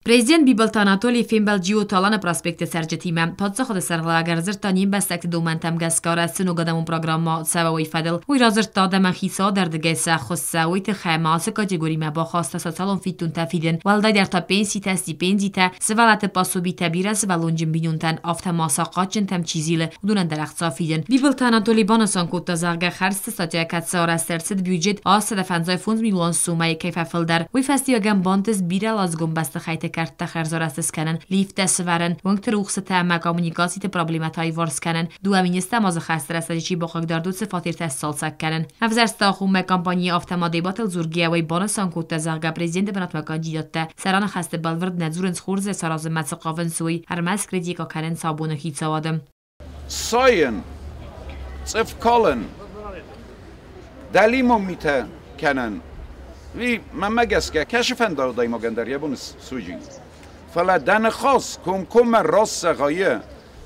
Президент Бибылты Анатолий фембӕлд Джиоты Аланы проспекты цӕрджытимӕ. Паддзахады сӕргълӕууӕг ӕрдзырдта не мбӕстӕгты домӕнтӕм гӕсгӕ арӕзт цы ног адӕмон программӕ цӕуа, уый фӕдыл. Уый радзырдта, адӕмӕн хицауады ӕрдыгӕй цы ӕххуыс цӕуы, уый тыххӕй ӕмӕ ацы категоримӕ бахаста социалон фиддонтӕ фидын, уӕлдайдӕр та пенситӕ, стипендитӕ, сывӕллӕтты пособитӕ бирӕсывӕллонджын бинонтӕн, афтӕ ма сахъатджынтӕм чи зилы, уыдонӕн дӕр ӕхца фидын. Бибылты Анатолий банысан кодта, зӕгъгӕ, хӕрдзты статья кӕцы арӕзт ӕрцыд бюджет 155 милуан суммӕйы кӕй фӕфылдӕр, уый фӕстиуӕгӕн бантыст бирӕуӕладзыгон бӕстыхӕйтты кӕрттӕ хӕрзарӕзт скӕнын, лифттӕ сывӕрын, уынгты рухсытӕ ӕмӕ коммуникациты проблемӕтӕ аиуварс кӕнын, 2 000 азы хӕсты рӕстӕджы чи бахъыгдард, уыцы фатертӕ сцалцӕг кӕнын. Ӕвзӕрсты агъоммӕ компанийы афтӕ ма дебатыл дзургӕйӕ уый банысан кодта, зӕгъгӕ, президенты бынатмӕ кандидаттӕ сӕ раныхӕсты бӕлвырд нӕ дзурынц хорзӕй саразынмӕ цы хъавынц, уый, ӕрмӕст критикӕ кӕнынц абоны хицауады. Сайын, цъыф калын, дӕлимон митӕ кӕнын, уый, мӕнмӕ гӕсгӕ, кӕцы адӕймагӕн дӕр йӕ бон суыдзи. Фӕлӕ дӕ ныхас комкоммӕ раст зӕгъайы,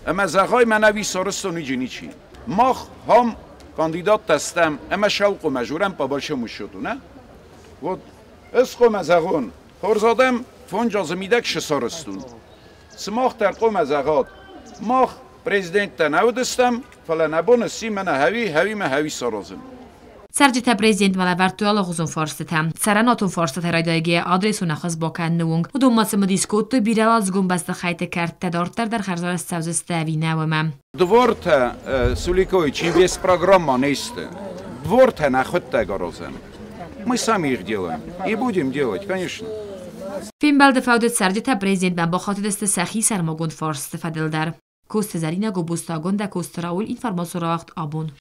ӕмӕ зӕгъай мӕнӕ уый сарӕзтон уыджы ничи. Мах хам кандидаттӕ стӕм ӕмӕ шӕлхъомӕ журӕм по большому счету, нӕ? Вот ӕз хъуамӕ зӕгъон, хорз адӕм, 5 азы мидӕг шы сарӕзтон. Сымах дӕр хъуамӕ зӕгъат, мах президенттӕ нӕ уыдыстӕм, фӕлӕ нӕ бон сси мӕнӕ хӕуи, хӕуи мӕ хӕуи саразын. Цӕрджытӕ президентмӕ лӕвӕрдтой алыгъуызон фарстытӕ. Цӕрӕнуатон фарстытӕ райдайгӕйӕ адресон ӕххуыс бакӕныны онг. Уыдон ма цымыдис кодтой, бирӕуӕладзыгон бӕстыхӕйтты кӕрттӕ дарддӕр дӕр хӕрзарӕзт цӕудзысты ӕви нӕ, уымӕ. Двортӕ Суликойы инвестпрограмма не сты. Двортӕ нӕхуыдтӕг аразӕм. Мы сами их делаем. И будем делать, конечно. Фембӕлды фӕуды цӕрджытӕ президентмӕ бахатыдысты сӕхи сӕрмагонд фарсты фӕдыл дӕр. Коцты Зӕринӕ, Гобозты Агуындӕ, Коцты Рауль, информацион рауагъд «Абон».